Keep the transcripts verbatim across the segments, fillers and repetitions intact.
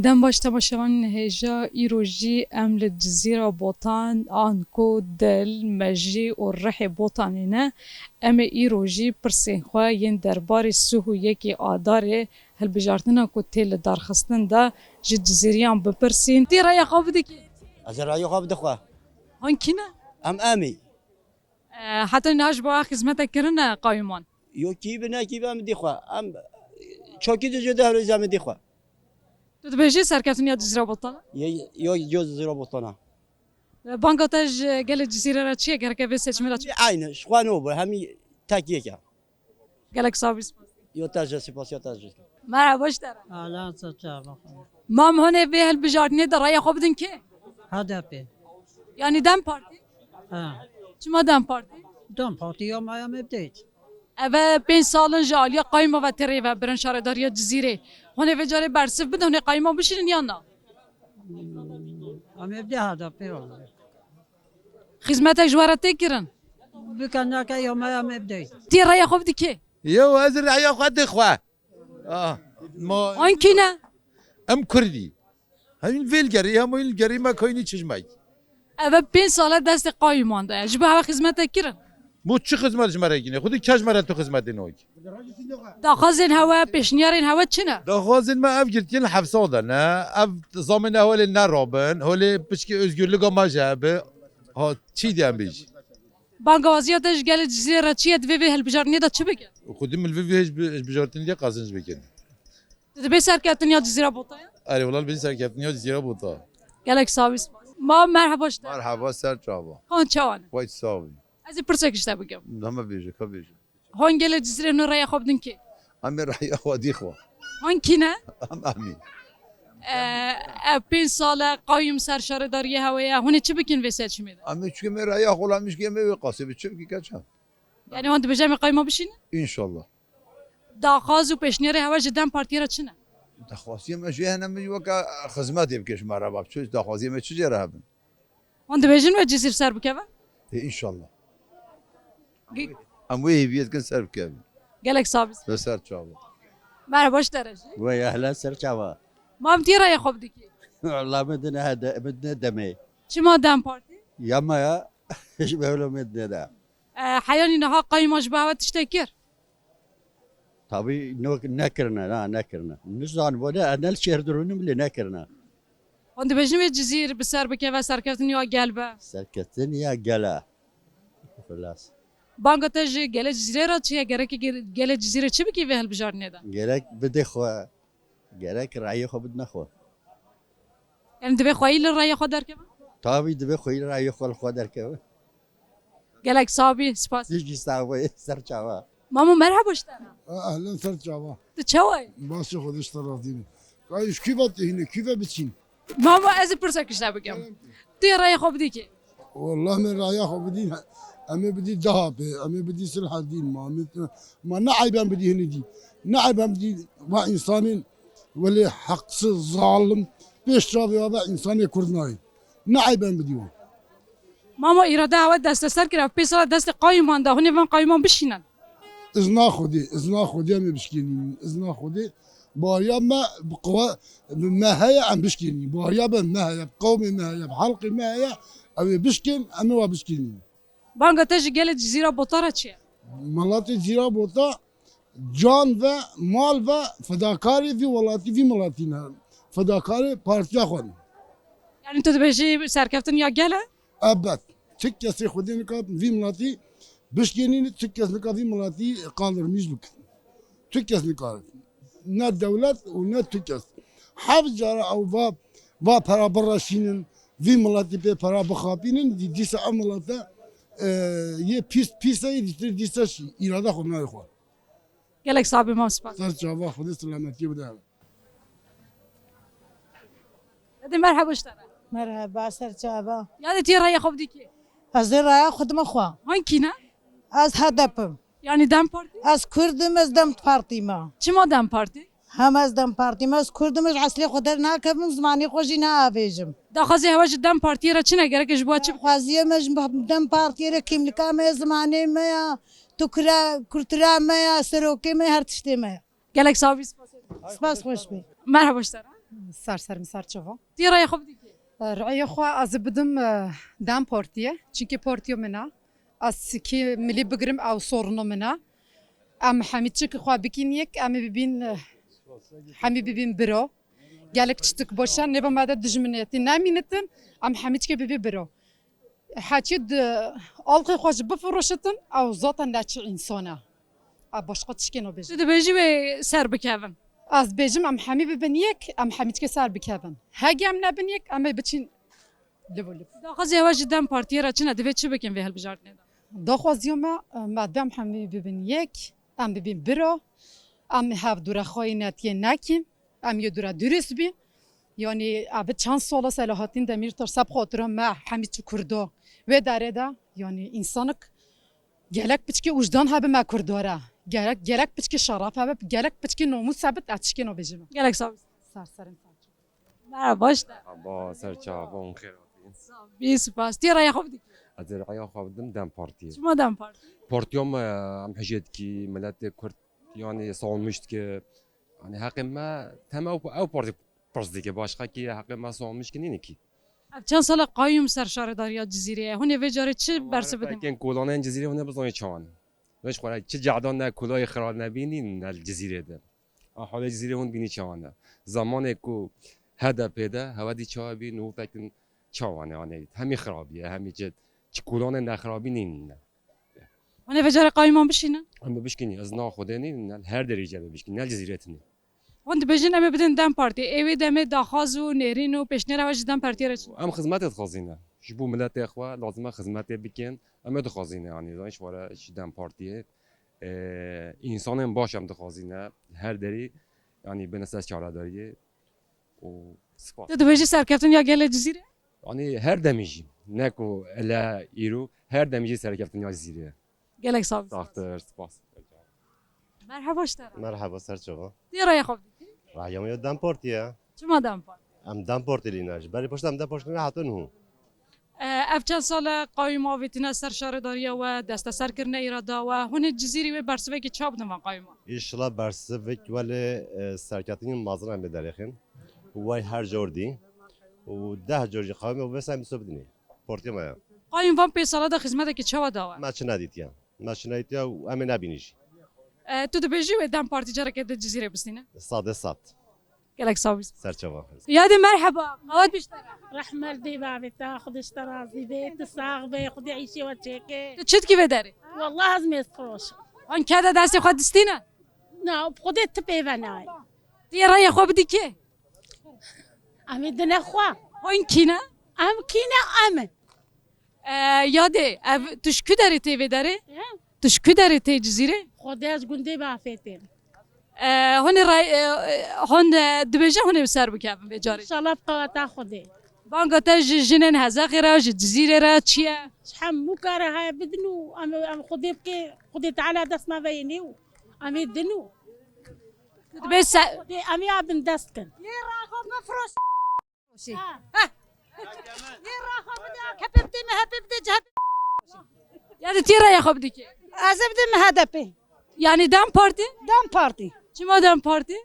Dem baş temaşevanên hêja, îro jî em li Cizîra Botan, anku dil, mejî û rihê Botanê ne. Em ê îro jî pirsên xwe yên derbarê sih û yekê Adarê, hilbijartina ku tê li darxistin de ji Cizîriyan bipirsîn. Tê raya xwe bidikî? Ez ê raya xwe bidixwe. Han kî ne? Em em ê. E, heta niha ji bo xizmetek kirine qayûman? Yo kî bi ne kî bi em dixwe. Em çokî di jê de herêz em dixwe. Tu dibêjî serkeftin ya Cizîra Botan? Ye, yo, yo Cizîra Botan. Banga te ji gelê Cizîrê re çi ye? Gereke vê seçimê de çi? Aynı, ji xwe nû bû, hemî tek yek e. Gelek sabî spas. Yo te jî spas, yo te jî. Merhaba ji te re. Ala, çawa. Mam hûn ê vê hilbijartinê de raya xwe bidin kê? H D P. Yanî DEM Partî? Ha. Çima DEM Partî? DEM Partî ya me ya me bideyt. Ev e pênc sal in ji aliya qayûma ve tê rêvebirin şaredariya Cizîrê. Hûn ê vê carê bersiv bidin, hûn ê qayûma bişînin yan na? Em ê bidê H D P. Xizmetek ji we re tê kirin? Bike neke ya me ya me bideyt. Tê raya xwe bidî kê? Yew ez raya xwe dixwe. Ah, ma An kî ne? Em Kurdî. Hemî vê li gerî, hema li gerî me kaynî çijmek. Ev e pênc sale destê qayûman de ye. Ji bo hewe xizmetek kirin? Bo çi xizmet ji me re kine? Xwedî kes ji me re tu xizmetê nake. Daxwazên hewe, pêşniyarên hewe çi ne? Daxwazên me ev girtiyên li hefsa de ne. Ev zamên ew holê nerabin. Holê piçkî özgürlüka me jî hebe. Ha, çi diyem bêjî? Bangawaziya te ji gelê Cizîrê re çi ye? Divê vê hilbijartinê de çi bike? Xwedî min li vê vê hilbijartinê de qezenc bikin. Tu dibê serkeftin ya Cizîra Bota ya? Erê, wela dibê serkeftin ya Cizîra Bota. Gelek sabî spas. Ma merheba ji te. Merheba, ser çava. Kan çawa ne? Wayt sabî. Ez ê pirsek ji te bikim. Deme bêje, ka bêje. Hon gelê Cizîrê nû raya xwe bidin kê? Em ê raya xwe dî xwe. Hon kî ne? Em em ê. E, ev pênc sale qayûm ser şaredariyê hewe ye. Hûn ê çi bikin vê seçimê de? Em ê çikê me raya xwe la mişkê me wê qasê bi çi bikî keça? Yani hûn dibêje em ê qayûma bişînin? Înşallah. Daxwaz û pêşniyarê hewe ji DEM Partiyê re çi ne? Daxwaziyê me jê hene min weke xizmetê bike ji me re bab. Çi daxwaziyê me çi jê re hebin? Hûn dibêjin wê Cizîr ser bikeve? Ê, înşallah. Ge- Em wê hêviyê dikin ser bikevin. Gelek sabî. Ve ser çava. Merhaba ji te re jî. Wey ehlen ser çava. Mam tê raya xwe bidikî? Allah min dine hede, min dine demê. Çima DEM Partî? Ya me ya, ji be min dine de. E, heyanî niha qayûma ji bo hewe tiştek kir? Tabî no-, nekirine, na, nekirine. Nizan bo ne, ez ne li şehir dirûnim lê nekirine. Hûn dibêjin wê Cizîr bi ser bikeve, serkeftin ya gel be? Serkeftin ya gel e. Xilas. Banga te ji gelê Cizîrê re çi ye? Gerek ge-, gelê Cizîrê çi bikî vê hilbijartinê de? Gerek bidê xwe. Gerek rayê xwe bidine xwe. Yani divê xweyî li raya xwe derkeve? Tabî divê xweyî rayê xwe li xwe derkeve. Gelek sabî, spas. Tijî sabî, ser çava. Mamo, merhaba ji te re. Ehlen, ser çava. Tu çawa yî? Baş e, Xwedê ji te razî be. Kayî ji kî ve tê hînê, kî ve biçîn? Mamo, ez ê pirsek ji te bikim. Tê raya xwe bidî kê? Wallah me raya xwe bidî, em ê bidî D H P, em ê bidî Silhedîn, ma, em ê, ma ne eyb em bidî hinî dî. Ne eyb em bidî va însanên welê heqsiz, zalim, pêş çavê ava însanê Kurd nayê. Ne eyb em bidî wan. Mamo, îrade hewe desteser kir, ev pê sala destê qayûman de, hûn ê van qayûman bişînin. Izna Xwedê, izna Xwedê em ê bişkênîn, izna Xwedê. Bariya me bi qewe, bi me heye em bişkênîn. Bariya be me heye, bi qewmê me heye, bi helqê me heye, ew ê bişkên, em ê wa bişkênîn. Banga te ji gelê Cizîra Bota re çi ye? Miletê Cizîra Bota can ve, mal ve fedakarê vî welatî, vî miletî ne. Fedakarê partiya xwe ne. Yani tu dibêjî serkeftin ya gel e? Ebet. Tu kesê Xwedê nika vî miletî bişkênî, tu kes nika vî miletî qandirmîş bikin. Tu kes nika. Ne dewlet û ne tu kes. Heft cara ew va, va pera bireşînin, vî miletî pê pera bixapînin, dî-, dîsa ev milete, e, yê pîs, pîs e, yê dîtir dîsa şî, îrada xwe nayê xwe. Gelek sabî mam, spas. Ser çava, Xwedê selametiyê bide. Hadi merhaba ji te re. Merhaba, ser çava. Yani tê raya xwe bidî kê? Ez ê raya xwe dime xwe. Hangî ne? Ez H D P im. Yani DEM Partî? Ez Kurd im, ez DEM Partî me. Çima DEM Partî? Hem ez DEM Partî me, ez Kurd im, ez eslê xwe dernakevim, zimanê xwe jî naavêjim. Daxwazê hewe ji DEM Partiyê re çi ne? Gerek ji bo çi? Daxwaziyê me ji DEM Partiyê re kîmlika me, zimanê me ya, tukra, kultura me ya, serokê me, her tiştê me ya. Gelek sağ ol, spas. Spas, xweş be. Merhaba ji te re. Ser ser min ser çava. Tê raya xwe bidî kê? Raya xwe ez ê bidim, e, DEM Partiyê. Çimkî partiya min e. Ez kê milî bigirim ew soruna min e. Em hemî çik xwe bikîn yek, em ê bibîn, e, hemî bibîn biro. Gelek çitik boşe, nêba me de dijminetî nemînitin, em hemî çikê bibî biro. Heçî di alqê xwe jî bifiroşitin, ew zaten ne çi însan e. A başqa tişkê nabêjim. Tu dibêjî wê ser bikevin? Ez bêjim em hemî bibin yek, em hemî çikê ser bikevin. Hegî em nebin yek, em ê biçin liv û liv. Daxwazê we ji DEM Partiyê re çi ne? Divê çi bikin vê hilbijartinê de? Daxwaziya me, me divê em hemî bibin yek, em bibin biro, em hev dûre xweyî netiyê nekin, em yê dûre dûrist bin. Yanî ev çend sala Selahattin Demirtaş seb xatira me hemî çi Kurdo wê derê de, yanî însanik gelek piçkî wijdan hebe me Kurdo re. Gelek, gelek piçkî şeref hebe, gelek piçkî nomûs hebe, ez tişkê nabêjim. Gelek sağ ol. Ser serê min. Merhaba, baş te. Merhaba, ser çavan xêr hatî. Sağ ol, bî spas. Tê raya xwe bidî kê? Ez ê raya xwe bidim DEM Partiyê. Çima DEM Partî? Partiya me, em hijê dikî, miletê Kurd, yanî savunmîş dike. Yanî heqê me, teme ew, ew partî pirs dike, başqa kî heqê me savunmîş kî nîne kî. Ev çend sala qayûm ser şaredariya Cizîrê ye. Hûn ê vê carê çi bersiv bidin? Pekên kolanên Cizîrê hûn ê bizanî çawan. Weş xwe, çi cehdan ne kolayê xira nebînî ne li Cizîrê de. A halê Cizîrê hûn bînî çawan e. Zamanê ku H D P de hewe dî çawa bî, nû tekin çawan e, yanî hemî xirabî ye, hemî çi, çi kolanê nexirabî nîn ne. Hûn ê vê carê qayûman bişînin? Em ê bişkînî, ez na Xwedê nîn, ne her derê jî em ê bişkînî, ne Cizîrê tinî. Hûn dibêjin em ê bidin DEM Partiyê. Ê wê demê daxwaz û nêrîn û pêşnêra we ji DEM Partiyê re çi? Em xizmetê dixwazîne. Ji bo miletê xwe lazim e xizmetê bikin. Em ê dixwazîne, yanî, zanî ji were ji DEM Partiyê. Ee, însanên baş em dixwazîne. Her derî, yanî, bine ser çaredariyê. Û spas. Tu dibêjî serkeftin ya gelê Cizîrê? Yanî her demî jî. Ne ku ele îro, her demî jî serkeftin ya Cizîrê. Gelek sağ ol. Saxtir, spas. Merhaba ji te re. Merhaba, ser çava. Tê raya xwe bidî kê? Raya me ya DEM Partî ye. Çima DEM Partî? Em DEM Partî lî ne. Ji berî pişt em DEM Partî ne hatin hû. E, ev çend sal e qayûm avêtine ser şaredariya we, desteser kirine îrada we. Hûn ê Cizîrî wê bersivekî çawa bidin van qayûman? Înşallah bersivek welê, e, serketinên mezin em ê derêxin. Û way her cor dî. Û deh cor jî qayûmê wê sen bidinê. Partiya me ye. Qayûm van pênc sala de xizmetekî çawa dawe? Me çi nedîtiye. Me çi nedîtiye û em ê nebînî jî. E, tu dibêjî wê DEM Partî careke di Cizîrê bistîne? Sadê sed. Gelek sağ ol. Ser çava. Yadê merheba. Qawet bî ji te re. Rehmet dê bavê te, Xwedê ji te razî be, tu sax be, Xwedê îşê we çêke. Tu çi dikî vê derê? Wallah ez mêz firoş. Hûn kede destê xwe distîne? Na, Xwedê tu pê ve nayê. Tê raya xwe bidî kê? Em ê dine xwe. Hûn kî ne? Em kî ne em in. E, yadê, ev tu ji ku derê tê vê derê? He? Tu ji ku derê tê Cizîrê? Xwedê ez gundê Bafê têm. E, hûn ê ray-, e, e, hûn, e, dibêje hûn ê bi ser bikevin vê carê. Înşallah bi qeweta Xwedê. Banga te ji jinên Hezexê re, ji Cizîrê re çi ye? Ji hemû kare heye bidin û em, em Xwedê bike, Xwedê Teala dest me veyênê û em ê din û Tu dibê se- Xwedê em ê ya bindest kin. Yê raxo bifiroş. Şî. Ha. Heh. Yê raxo bide, A K P bide, M H P bide, C H P. Ya di tê raya xwe bidî kê? Ez ê bidim H D P. Yanî DEM Partî? DEM Partî. Çima DEM Partî?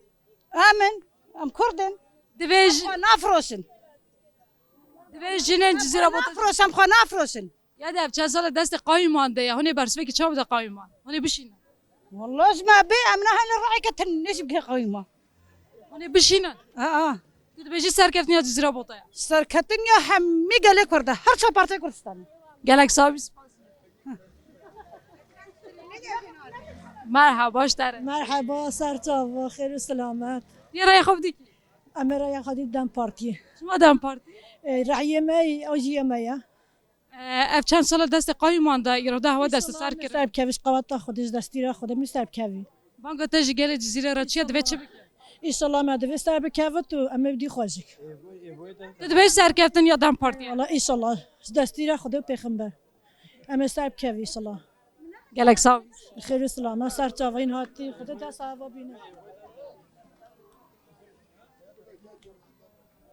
Em in, em Kurd in. Divê ji- Em xwe nafroşin. Divê jinên Cizîra Em xwe Botan- nafroşin, em xwe nafroşin. Ya de ev çend sal e destê qayûman de ye. Hûn ê bersivekî çawa bide qayûman? Hûn ê bişînin. Wallah ji me bê em nahêlin rayeke tenê jî bike qayûma. Hûn ê bişînin. Aa. Tu dibêjî serkeftin ya Cizîra Botaya. Serketin ya hemî gelê Kurd e. Her çar partiyê Kurdistanê. Gelek sağ bî. Merhaba, ji te re. Merhaba, ser çava, xêr û selamet. Yê raya xwe bidî kê? Em ê raya xwe dî DEM Partiyê. Çima DEM Partî? E, rayê me, ew jî yê me ye. Ev çend sala destê qayûman de îrada hewa desteser kir. Ser bikevî ji qeweta Xwedê, ji destîra Xwedê min ser bikevî. Banga te ji gelê Cizîrê re çi ye, divê çi bike? Înşallah me divê ser bikevit û em ê bidî xwe jî. Tu divê serkeftin ya DEM Partiyê? Wala înşallah ji destîra Xwedê û pêxember. Em ê ser bikevî înşallah. Gelek sağ ol. Xêr û silamet, ser çavayîn hatî, Xwedê te sava bîne.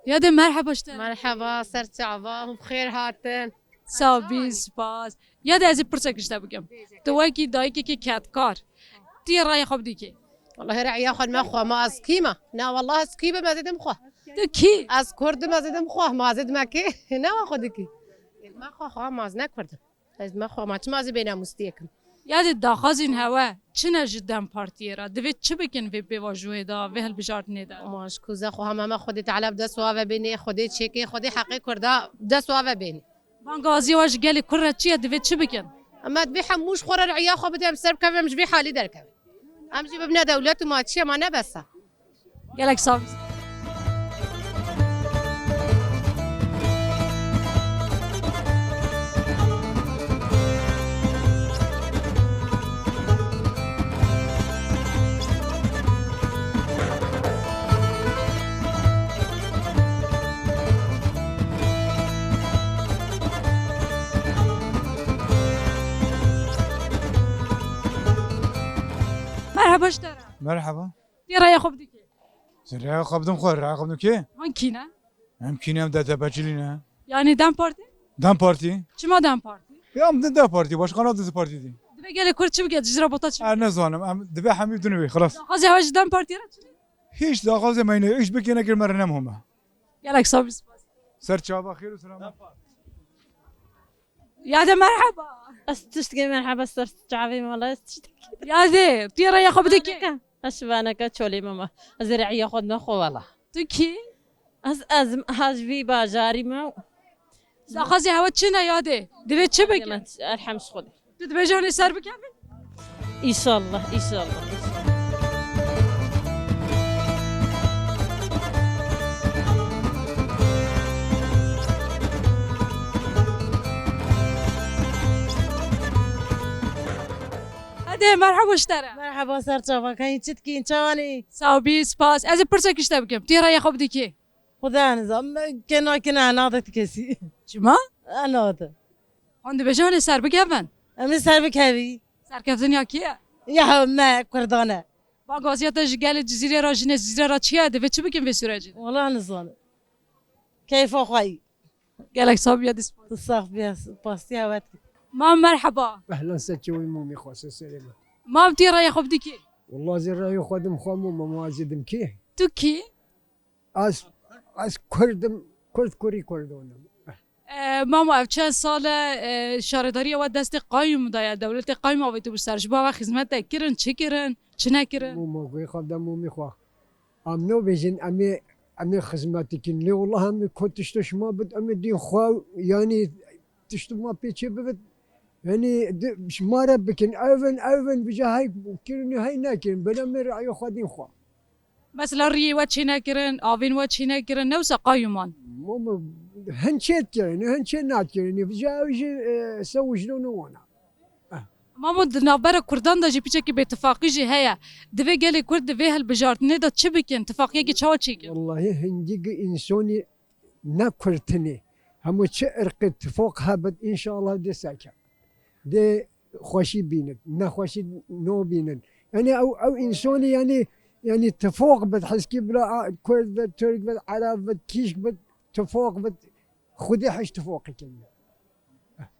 Ya de merheba ji te. Merheba, ser çava, hûn bi xêr hatin. Sağ bî, spas. Ya de ez ê pirsek ji te bikim. Tu wekî dayikekî kedkar, tu yê raya xwe bidî kê? Wallahî raya xwe me xwe ma ez kî me? Na wallah ez kî bim, ez ê dim xwe. Tu kî? Ez Kurd im, ez ê dim xwe, ma ez ê dime kê? Ne wa xwe dikî. Me xwe xwe ma ez ne Kurd im. Ez me xwe ma çima ez ê bêne mustiyek im? Ya dê daxwazên hewe çi ne ji DEM Partiyê re? Divê çi bikin vê pêvajoyê de, vê hilbijartinê de? Ma ji ku ze xwe heme me Xwedê Teala bi dest wa ve bênê, Xwedê çêkê, Xwedê heqê Kurda bi dest wa ve bênê. Banga azî wa ji gelê Kurd re çi ye? Divê çi bikin? Em divê hemû ji xwe re riya xwe bide, em ser bikevin, em ji vê halî derkevin. Em jî bibine dewlet û ma çi ye, ma ne bes e. Gelek sax bî. Merhaba ji te re. Merhaba. Tê raya xwe bidî kê? Zerraya xwe bidim xwe, raya xwe bidim kê? Van kî ne? Em kî ne, em D T P'cilî ne. Yani DEM Parti? DEM Parti. Çima DEM Parti? Ya em din DEM Parti, başka ne din parti din. Divê gelê Kurd çi bike, Cizîra Bota çi bike? Ez nezanim, em divê hemî din wê, xelas. Daxwazê hewe ji DEM Parti re çi ne? Hiç daxwazê me ne, iş bike nekir me re ne muhim e. Gelek sax bî, spas. Ser çava xêr û selam. Ya de merheba. Ez tiştekê merheba ser çavê me, wala ez tiştekê. Ya de, tu yê raya xwe bidî kê? Eşvaneke çolê me ma. Ez ê raya xwe dime xwe wala. Tu kî? Ez, ez, ez ji vî bajarî me. Daxwazê hewe çi ne ya de? Divê çi bikin? Elhem ji Xwedê. Tu dibêje hûn ê ser bikevin? Înşallah, înşallah, înşallah. Hadi, merhaba ji te re. Merhaba, ser çava, kayın çitkin, çawanî? Sağ ol, spas. Ez ê pirsek ji te bikim. Tu yê raya xwe bidî kê? Xuda nizam, kena kena nade ti kesî. Çima? Nade. Hûn dibêje hûn ê ser bikevin? Em ê ser bikevî. Serkeftin ya kê ye? Ya me Kurdan e. Bagaziya te ji gelê Cizîrê re, jinê Cizîrê re çi ye? Divê çi bikin vê sürecê? Wala nizanim. Keyfa xwe yî. Gelek sax bî, ya dîs. Tu sax bî, pastiya we dikî. Mam merheba. Ehlen, ser çavê mûmî xwe, ser serê me. Mam, tu yê raya xwe bidî kê? Wala ez ê raya xwe dim xwe mûma, ma ez ê dim kê? Tu kî? Ez, ez Kurd im, Kurd kurî Kurdan im. E, mamo, ev çend sal e, e, şaredariya we destê qayûm de ye, dewletê qayûm avêtibû ser. Ji bo we xizmet te kirin, çi kirin, çi nekirin? Mûma, guhê xwe de mûmî xwe. Em nabêjin, em ê, em ê xizmet dikin. Lê wela em ê ku tişto şima bid, em ê dîn xwe, yanî tişto ma pê çê bibit. Yanî di, şima re bikin, ev in, ev in, bi cahayî kirin û hey nekirin. Bela me raya xwe dîn xwe. Mesela riyê we çê nekirin, avên we çê nekirin, ne wisa qayûman? Mama, hin çê dikirin, hin çê nadikirin. Vija ew jî, e, se wijdan û wana. Eh. Mamo, di navbera Kurdan de jî piçekî bêtifaqî jî heye. Divê gelê Kurd di vê hilbijartinê de çi bikin? Tifaqiyekî çawa çêkin? Wallahî hingî gi însonî ne Kurd tinê. Hemû çi irqê tifaq hebit, înşallah dê serkevin. Dê xweşî bînin, nexweşî nobînin. Yanî ew, ew însonî yanî, yanî tifaq bit, heskî bila a, Kurd bit, Tirk bit, Ereb bit, kîşk bit, tifaq bit, Xwedê hiç tifaqê kiriye.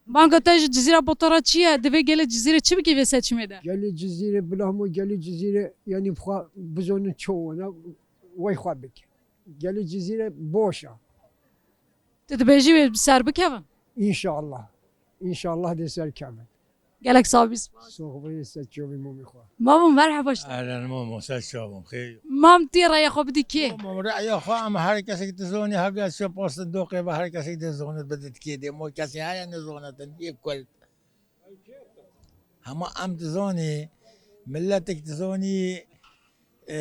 Banga te ji Cizîra Botara çi ye? Divê gelê Cizîrê çi bike vê seçimê de? Gelê Cizîrê bila hemû gelê Cizîrê yanî bi xwe bizonin çi wana, wey xwe bike. Gelê Cizîrê boş e. Tu dibêjî wê bi ser bikevin? Înşallah. Înşallah dê ser kevin. Gelek sax bî, spas. Soxbeyê ser çavê mûmî xwe. Mamo, merheba ji te. Ehlen mamo, ser çavim, xêr. Mam, tu yê raya xwe bidî kê? Mamo, raya xwe em her kesek dizanî, her kes çi pastin doqê ve her kesek dizanit bidit kê dê. Mo kesê heye nizanetin, yê kul. Hema em dizanî, miletek dizanî, e,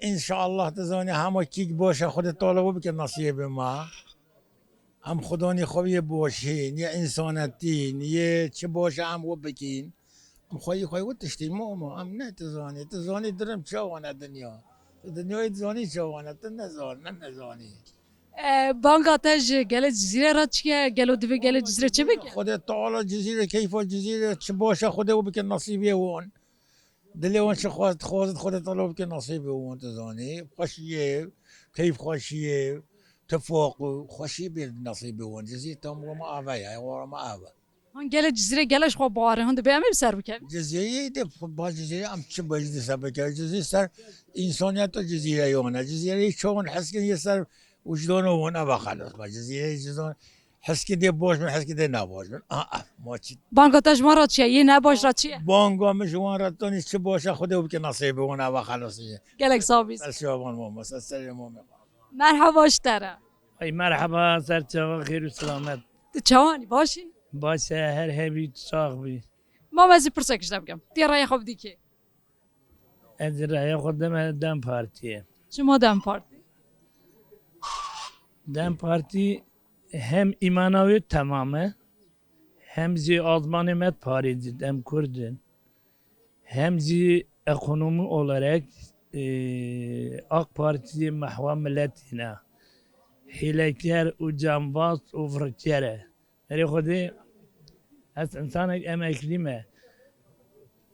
înşallah dizanî hema kîk baş e, Xwedê Teala we bike nasîbê me. Em xudanî xwe yê boşî, yê însanetî, yê çi baş e em we bikîn. Em xweyî xwe wê tiştî mama, em ne dizanî, dizanî dirim çawa ne dinya. Tu dinyayê dizanî çawa ne, tu nezan-, ne nezanî. E, banga te ji gelê Cizîrê re çi ye? Gelo divê gelê Cizîrê çi bike? Xwedê Teala Cizîrê, keyfa Cizîrê, çi baş e Xwedê we bike nasîbê wan. Dilê wan çi xwest, dixwazit Xwedê Teala bike nasîbê wan, tu zanî. Xweşiyê, keyf xweşiyê, tifaq û xweşiyê bê nasîbê wan. Cizîr tam wama ava ye, wama ava. Han gelê Cizîrê gelek ji xwe bawer in, hûn dibê em ê bi ser bikevin? Cizîrê de ba Cizîrê em çi bêjin ser bikevin? Cizîrê ser însaniyet û Cizîrê yone. Cizîrê çawan heskin yê ser wijdana wan eva xelas ba. Cizîrê cizan heskin dê baş bin, heskin dê nebaş bin. Aa, ma çi? Banga te ji wan re çi ye? Yê nebaş re çi ye? Banga min ji wan re tanî çi baş e, Xwedê bike nesîbê wan eva xelas ye. Gelek sax bî. Ser şavan mamoste, ser şavan. Merhaba ji te re. Ay merhaba, ser çava xêr û selamet. Tu çawanî, baş î? Baş e, her hebî, tu sax bî. Ma ez ê pirsek ji te bikim. Tu yê raya xwe bidî kê? Ez raya xwe dime DEM Partiyê. Çima DEM Partî? DEM Partî hem îmana wê temam e, hem jî azmanê me diparêzît, em Kurd in. Hem jî ekonomî olarak, e, AK Partî mehwa miletî ne. Hîleker û cambaz û virker e. Erê Xwedê, ez însanek emeklî me.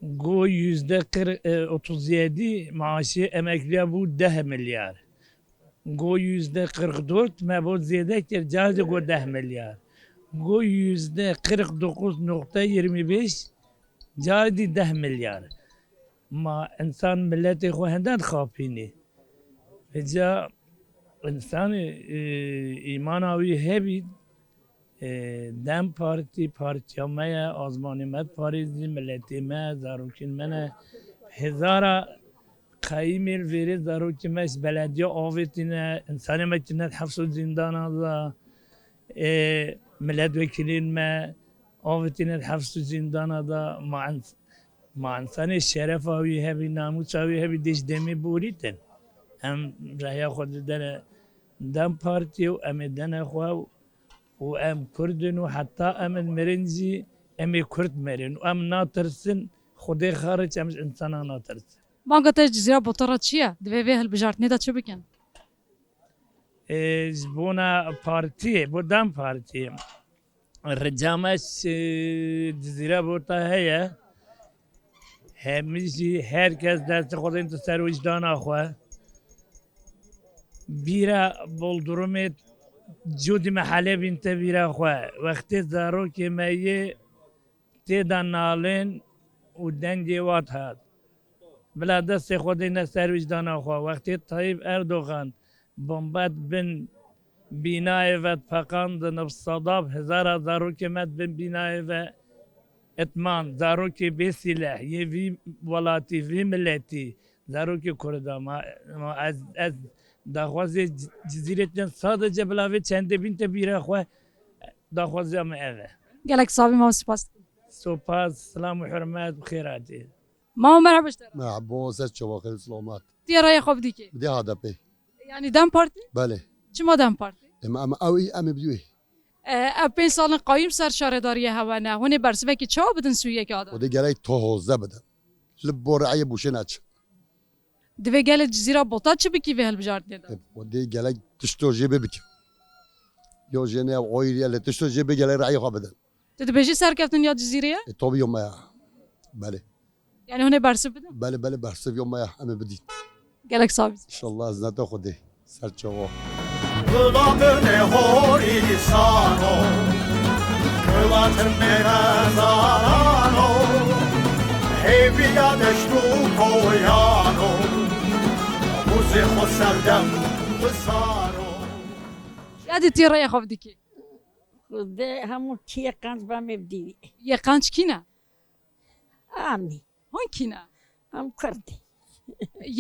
Go yüzde kırk, e, otuz yedi maaşê emekliya bû deh milyar. Go yüzde kırk dört me bo zêde kir, carê go deh milyar. Go yüzde kırk dokuz nokta yirmi beş, carê deh milyar. Ma însan miletê xwe hende dixapînî. Vêca însanê, e, îmana wî hebî, e, DEM Partî, partiya me ye, azmanê me diparêzî, miletê me, zarokên me ne. Hezara qeyîmê li vêrê zarokê me ji belediya avêtîne, însanê me kirine di hefs û zîndana de, e, miletvekîlên me avêtîne di hefs û zîndana de. Ma ins-, ma însanê şerefa wî hebî, namûsa wî hebî, dê ji demê borîtin. Em reya xwe didene DEM Partiyê û em ê dene xwe û em Kurd in û heta em in mirin jî em ê Kurd mirin û em natirsin, Xwedê xaric em ji însana natirsin. Banga te ji Cizîra Botan re çi ye? Divê vê hilbijartinê de çi bikin? Ê, ji bona partiyê, bo DEM Partiyê. Rica me ji Cizîra Botan heye. Hemî jî her kes destê xwe dên tu ser wijdana xwe. Bîra boldurumê cûdî me hele bînte bîra xwe. Wextê zarokê me yê tê de nalên û dengê wat hat. Bila destê xwe dêne ser wijdana xwe. Wextê Tayyip Erdogan bombe bin bînayê ve dipeqandin, bi sedab hezara zarokê me di bin bînayê ve itman, zarokê bêsîleh yê vî welatî, vî miletî, zarokê Kurda. Ma, ma ez, ez daxwazê Ci-, Cizîrê tînim, sadece bila vê çendê bînte bîra xwe, daxwaziya min ev e. Gelek sax bî, ma spas. Spas, silam û hurmet, bi xêr hatî. Mama, merhaba ji te re. Merhaba, ser çava, xêr selamet. Tu yê raya xwe bidî kê? Bidî H D P. Yanî DEM Partî? Belê. Çima DEM Partî? Em, em, ew, em ê bidî wê. E, ev pênc sal in qayîm ser şaredariyê hewe ne. Hûn ê bersivekî çawa bidin Sûriyekê Adan? Xwedê gerek taze bidin. Li bo rayê bûşê neçin. Divê gelê Cizîra Botan çi bikî vê hilbijartinê de? E, xwedê gelek tişto jê bê bike. Yo jê ne ew ayîr ye, lê tişto jê bê gelek rayê xwe bidin. Tu dibêjî serkeftin ya Cizîrê ye? E, tabii yo me ya. Belê. Yani hûn ê bersiv bidin? Belê, belê, bersiv yo me ya. Em ê bidîn. Gelek sax bî. İnşallah, izneta Xwedê. Ser çava. Kula binê horîsano, kula timê mezarano, hêviya deşt û koyano, hûzê xwe serdem bizaro. Ya dî tî rêya xwe bidikî. Xwedê hemû kî yê qenc be me bidî. Yê qenc kî ne? Amî. Hûn kî ne? Em Kurd in.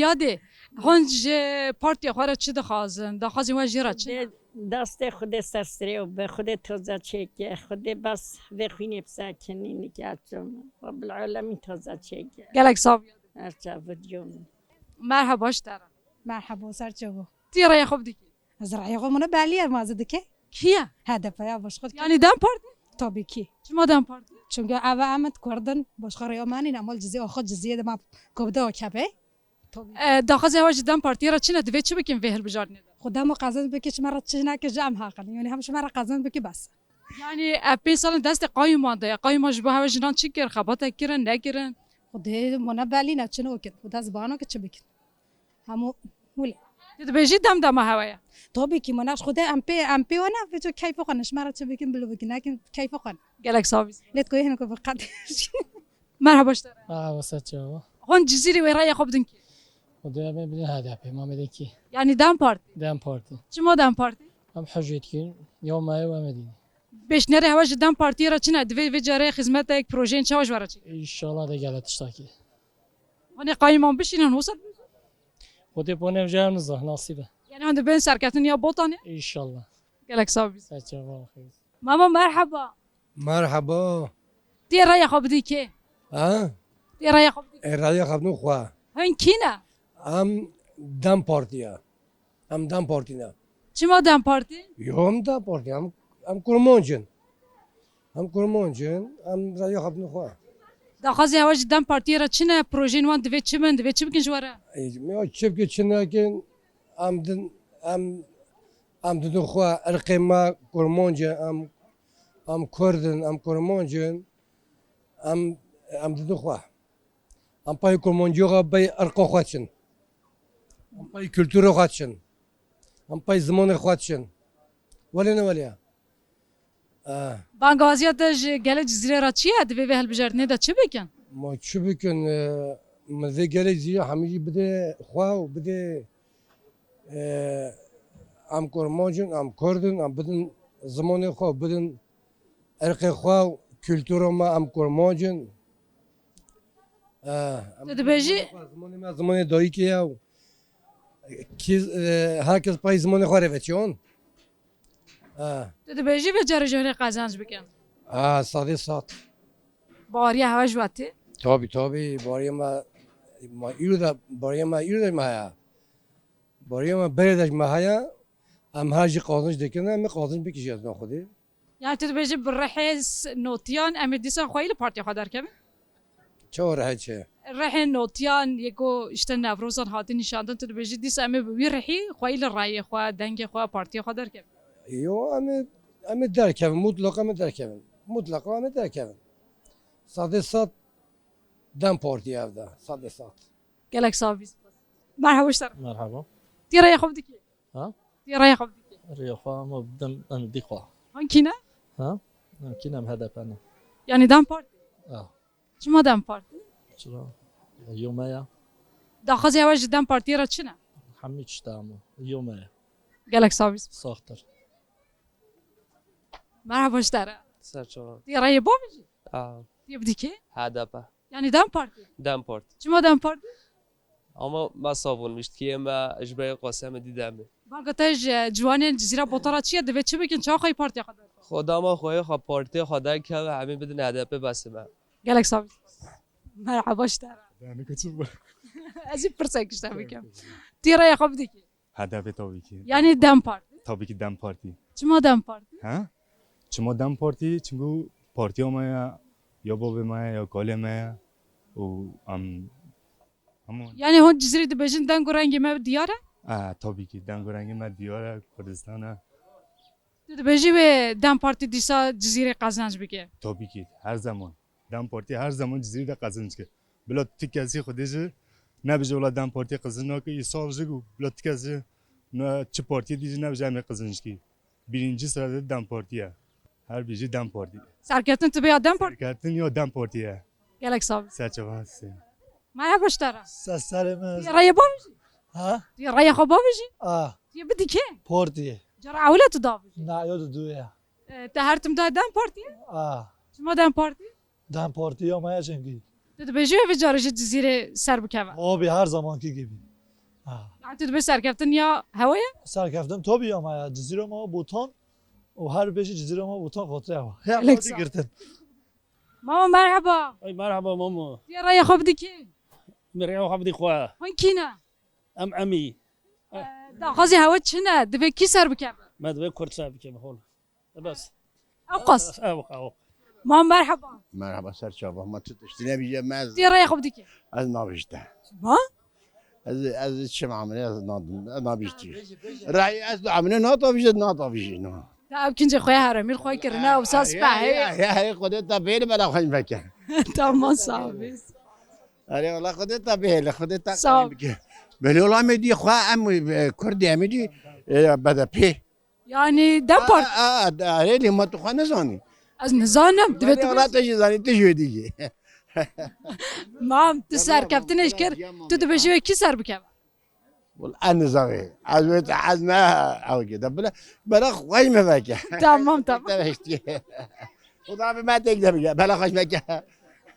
Yadê, hûn ji partiya xwe re çi dixwazin? Daxwazên we jê re çi ne? Xwedê destê Xwedê ser serê û be Xwedê toza çêke. Xwedê bes vê xwînê bisekinî nikaçim. Rabbil alemîn toza çêke. Gelek sax bî. Her çav diyo min. Merhaba ji te re. Merhaba, ser çav. Tî rêya xwe bidikî. Ez rayê xwe mine belî ye, ma ez dike. Kî ye? H D P ya, boş xwe. Yani DEM Parti? Tabii ki. Çima DEM Parti? Çünkü ev em Kurd in, boş xwe rêya me nîne, em li Cizîrê, xwe Cizîrê de ma kobde o kebe. Tabii. E, daxwazê hewa ji DEM Partiyê re çi ne? Divê çi bikin vê hilbijartinê de? Xwe demo qezend bike, çima re çi neke ji em haqin. Yani hem şima re qezend bike bes. Yani ev pênc sal in destê qayûman de ye. Qayûma ji bo hewa jinan çi kir? Xebate kirin, nekirin? Xwedê mine belî ne, çi nokin. Xwedê ez bano ki çi bikin. Hemû hûlê. Tu dibêjî dem dema hewe ye. Tabii ki, ma neş xwe de em pê, em pê wana, vêco keyfê xwe ne, ji me re çi bikin, bilo bikin, nekin keyfê xwe ne. Gelek sabî. Lê tu hin ku bi qet. Merhaba ji te re. Merhaba, ser çava. Hon Cizîrê wê raya xwe bidin kî? Xwe de em ê bidin H D P, ma em ê bidin kî? Yani dem Partî. Dem Partî. Çima dem Partî? Em hejê dikin, ya me ye û em ê dînin. Pêşnerê hewe ji dem Partiyê re çi ne? Divê vê carê xizmetek, projeyên çawa ji we re çêkin? Înşallah de gele tiştakî. Hûn ê qayîman bişînin, wisa? Xwedê ponê jî nizah, nasîb e. Yani hûn dibên serkeftin ya Botanê? Înşallah. Gelek sax bî. Ser çava xêr. Mama merhaba. Merhaba. Tê raya xwe bidî kê? Ha? Tê raya xwe bidî kê? Ê, raya xwe bidin xwe. Hûn kî ne? Em dem Partî ye. Em dem Partî ne. Çima dem Partî? Yo, em dem Partî, em, em kurmanc in. Em kurmanc in, em raya xwe bidin xwe. Daxwazê hewe ji dem Partiyê re çi ne? Projeyên wan divê çi bin? Divê çi bikin ji we re? Ê, ya çi bikin, çi nekin, em din, em, em didin xwe, irqê me kurmanc e, em, em kurd in, em kurmanc in, em, em didin xwe. Em pey kurmanciya xwe, pey irqa xwe diçin. Em pey kultura xwe diçin. Em pey zimanê xwe diçin. Welê ne welê ye. Eh. Bangawaziya te ji gelê Cizîrê re çi ye? Divê vê hilbijartinê de çi bikin? Ma çi bikin? Eh, min vê gelê Cizîrê hemî jî bide xwe û bide, eh, em kurmanc in, em kurd in, em bidin zimanê xwe, bidin irqê xwe û kultura me, em kurmanc in. Eh, em Tu dibêjî? Zimanê xwe, zimanê me, zimanê dayikê ye û kî, eh, her kes pey zimanê xwe re veçiyon. Eh. Tu dibêjî vê carê ji hûn ê qezenc bikin? Ah, sedê sed. Baweriya hewe ji we tê? Tabii, tabii, baweriya me, ma îro de, baweriya me îro de me heye. Baweriya me berê de ji me heye, em her jî qazanc dikin, em ê qazanc bikin jî ez na Xwedê. Yani tu dibêjî bi rihê s-, notiyan em ê dîsa xweyî li partiya xwe derkevin? Çawa rihê çi? Rihê notiyan yê ku işte Newrozan hatin nîşandin, tu dibêjî dîsa em ê bi wî rihî xweyî li rayê xwe, dengê xwe, partiya xwe derkevin? Yo, em ê, em ê derkevin, mutlaka em ê derkevin. Mutlaka em ê derkevin. Sedê sed dem Partî ev de, sedê sed. Gelek sax bî. Merhaba ji te re. Merhaba. Tê raya xwe bidî kê? Ha? Tê raya xwe bidî kê? Raya xwe em bidin em dî xwe. Hûn kî ne? Ha? Em kî ne, em H D P ne. Yani dem Partî? Ha. Çima dem Partî? Çima? Yo me ya. Daxwazê hewe ji dem Partiyê re çi ne? Hemî tişt ama. Yo me ya. Gelek sax bî. Saxtir. Merhaba ji te re. Ser çava. Tê rayê babî jî? A. Tê bidî kê? H D P. Yani dem Partî? Dem Partî. Çima dem Partî? Ama me savunmuşt ki me ji ber Qasimê dî demê. Banga te ji ciwanên Cizîra Botara çi ye? Divê çi bikin? Çawa xweyî partiya xwe derkevin? Xwe dema xweyî xwe partiya xwe derkeve, hemî bidin H D P bes me. Gelek sax bî. Merhaba ji te re. Yani kaçı bu? Ez ê pirsek ji te bikim. Tê raya xwe bidî kê? H D P tabii ki. Yani dem Partî? Tabii ki dem Partî. Çima dem Partî? Ha? Çima dem Partî? Çünkü partiya me ya, ya bavê me ya, ya kalê me ya. Û em, em Yani hûn Cizîrî dibêjin deng û rengê me diyar e? E, tabii ki. Deng û rengê me diyar e, Kurdistan e. Tu dibêjî wê dem Partî dîsa Cizîrê qezenc bike? Tabii ki. Her zaman. dem Partî her zaman Cizîrê de qezenc kir. Bila tu kesî Xwedê jî nebêje wela dem Partî qezenc nake, îsal jî ku bila tu kesî ne çi partiyê dî jî nebêje em ê qezenc kî. Birinci sırada dem Partî ye. Her bijî dem Partî. Serkeftin tu bê ya dem Partî? Serkeftin ya dem Partî ye. Gelek sax bî. Serçava hastê. Merhaba ji te re. Ser serê me. Raya bavêjî? Ha? Raya xwe bavêjî? A. Tu yê bidî kê? Partî. Cara ewil e tu davêjî? Na, yo du du ye. E, te her tim da dem Partî? A. Çima dem Partî? dem Partî ya me ya çimkî. Tu dibêjî wê vê carê jî Cizîrê ser bikeve? Abi her zamankî gibi. Ha. Yani tu dibê serkeftin ya hewe ye? Serkeftin tabii ya me ya. Cizîra me Botan û her bêjî Cizîra me Botan xatirê hewe. He, Alex. Girtin. Mama merhaba. Ay merhaba mama. Tê raya xwe bidî kê? Min raya xwe bidî xwe. Hûn kî ne? Em emî. E, daxwazê hewe çi ne? Divê kî ser bikeve? Me divê Kurd ser bikeve hol. Bes. Ew qas. Ew, ew. Ma merhaba. Merhaba, ser çava. Ma tu tiştî nebîje, me ez Tê raya xwe bidî kê? Ez nabîjte. Ma? Ez, ez çi mamre, ez nadim, ez nabîjtî. Rayê ez amine natavîje, natavîje, no. Te ev kincê xwe ya heremî xwe kirine, ew sas pehê. Ya, ya, ya, Xwedê te bêli bela xwe veke. Tamam, sağ ol. Erê, wala Xwedê te bêli, Xwedê te Sağ ol. Bike. Belê wela em ê dî xwe em, e, Kurd ê em ê dî, e, B D P. Yani DEM Parti. A, a, a, erê lê ma tu xwe nizanî. Ez nizanim, divê Belê tu wela bêjî. Tu jî zanî, tu jî wê dî jî. Mam, tu serkeftinê ji kir, tu dibêjî wê kî ser bikeve? Wala ez nizanî. Ez wê, ez ne ew kê de bile, bela xwe jî me veke. Tamam, tamam. Te hiştiye. Xuda bi me tek de bige, bela xwe jî meke.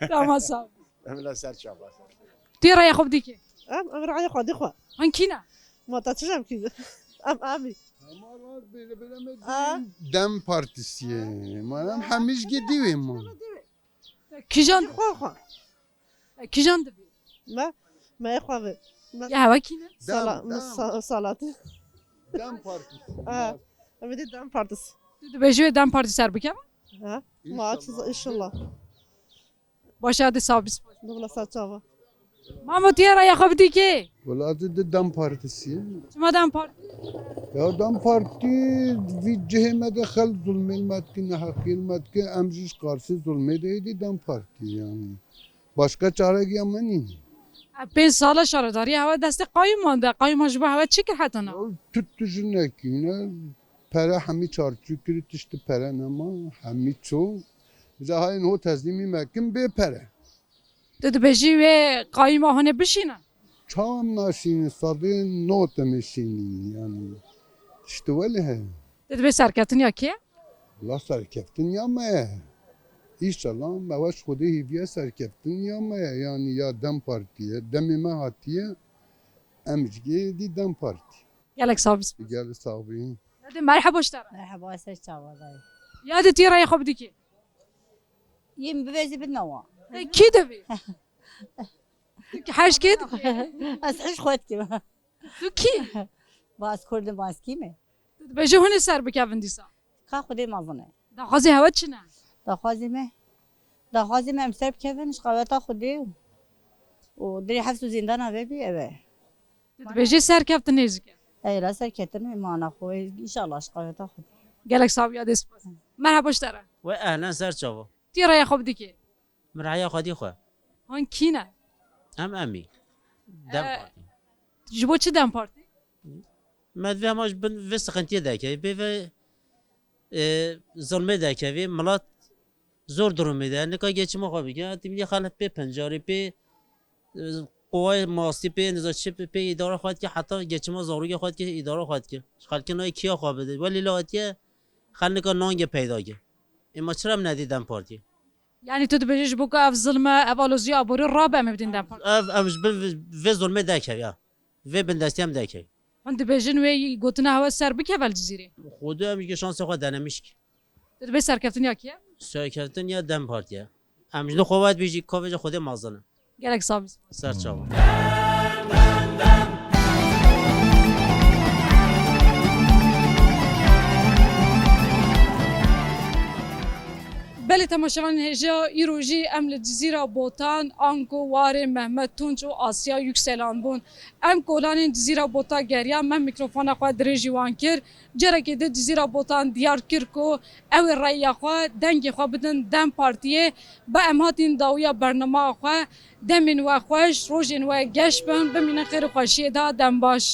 Tamam, sağ ol. Bila ser çava. Tu yê raya xwe bidî kê? Em, em raya xwe dî xwe. Han kî ne? Ma ta çi jemkî? Em, em. Ama Allah bile bile me Ha? DEM Partisi ye. Ma em hemî ji gê dî wê ma. Kîjan? Xwe xwe. Kîjan dibî? Me, me xwe ve. Me Ya hewa kî ne? Sala-, DEM, me DEM. Sa-, Salat. DEM Partisi. Ha. Em dî DEM Partisi. Tu dibêjî wê DEM Partî ser bikeve? Ha? Ma çiz inşallah. Başa de sabis. Dubla saçava. Mamo, tu yê raya xwe bidî kê? Wela ez dî DEM Partisi ye. Çima DEM Partî? Ya DEM Partî vî cihê me de xelk zulmê li me dike, neheqiyê li me dike, em jî ji qarsê zulmê de êdî DEM Partî yani. Başka çarek ya me nîne. E, pênc sala şaredariya hewe destê qayûman de. Qayûman ji bo hewe çi kir heta niha? Ya tu, tu ji nekî ne, pere hemî çarçû kir, tiştî pere nema, hemî çû. Ji hayên ho teslîmî me kim bê pere. Tu dibêjî wê qayûma hûn ê bişînin? Çawa em naşînin, sedê nod em ê şînin, yani tiştî welê heye. Tu dibê serkeftin ya kê? La serkeftin ya me ye. Înşallah me weş Xwedê hêviye serkeftin ya me ye. Yani ya DEM Partî ye, demê me hatiye, em ji gê dî DEM Partî. Gelek sax bî. Gel sax bî. Hadi merheba ji te re. Merheba, ser çava dayê. Ya de tu yê raya xwe bidî kê? Yê min bivêzî bidime wan. Te kî dibî? Tu kî heş kê dikî? Ez heş xwe dikim. Tu kî? Ba ez Kurd im, ba ez kî me? Tu dibêjî hûn ê ser bikevin dîsa. Ka Xwedê mezin e. Daxwazê hewe çi ne? Daxwazê me, daxwazê me em ser bikevin ji qaweta Xwedê û, û dirê hefs û zîndana vebî ev e. Tu dibêjî serkeftin nêzîk e. Ey la serkeftin me mana xwe, înşallah ji qaweta Xwedê. Gelek sax bî, ya dê spas. Merheba ji te re. We ehlen ser çava. Tu yê raya xwe bidî kê? Min raya xwe dî xwe. Han kî ne? Em emî. DEM Ee, Partî. Ji bo çi DEM Partî? Me divê hema ji bin vê sixintiyê derkevî. Pê vê, e, zilmê derkevî. Milet zor durumê de. Nika geçima xwe bike. Tîmlî xelk pê pencarî, pê, e, qowayê mastî, pê niza çi, pê, pê îdara xwe dike. Heta geçima zarokê xwe dike, îdara xwe dike. Ji xelkê nayê kiya xwe bide. Welê la hatiye xelk nika nangê peyda ke. Ê ma çira em nedî DEM Partî? Yani tu dibêjî ji bo ku ev zilme, ev aloziya aborî rabe em ê bidin DEM Partî? Ev, ev ji bin vê, vê zulmê derkeve ya. Vê bindestî em derkeve. Hûn dibêjin wê gotina hewe ser bikeve li Cizîrê? Xwedê em ji şansê xwe denemîş ki. Tu dibê serkeftin ya kî ye? Serkeftin ya DEM Partî ye. Em ji xwe ve dibêjî ka vêca Xwedê mezin e. Gelek sax bî. Ser çava. Belê temaşevanên hêja, îro jî em li Cizîra Botan, anku warê Mehmet Tunç û Asya Yükselan bûn. Em kolanên Cizîra Botan geriyan, me mîkrofona xwe dirêjî wan kir. Carekê din Cizîra Botan diyar kir ku ew ê reya xwe, dengê xwe bidin DEM Partiyê. Ba em hatin dawiya bernama xwe. Demên we xweş, rojên we geş bin, bimînin xêr û xweşiyê de, dem baş.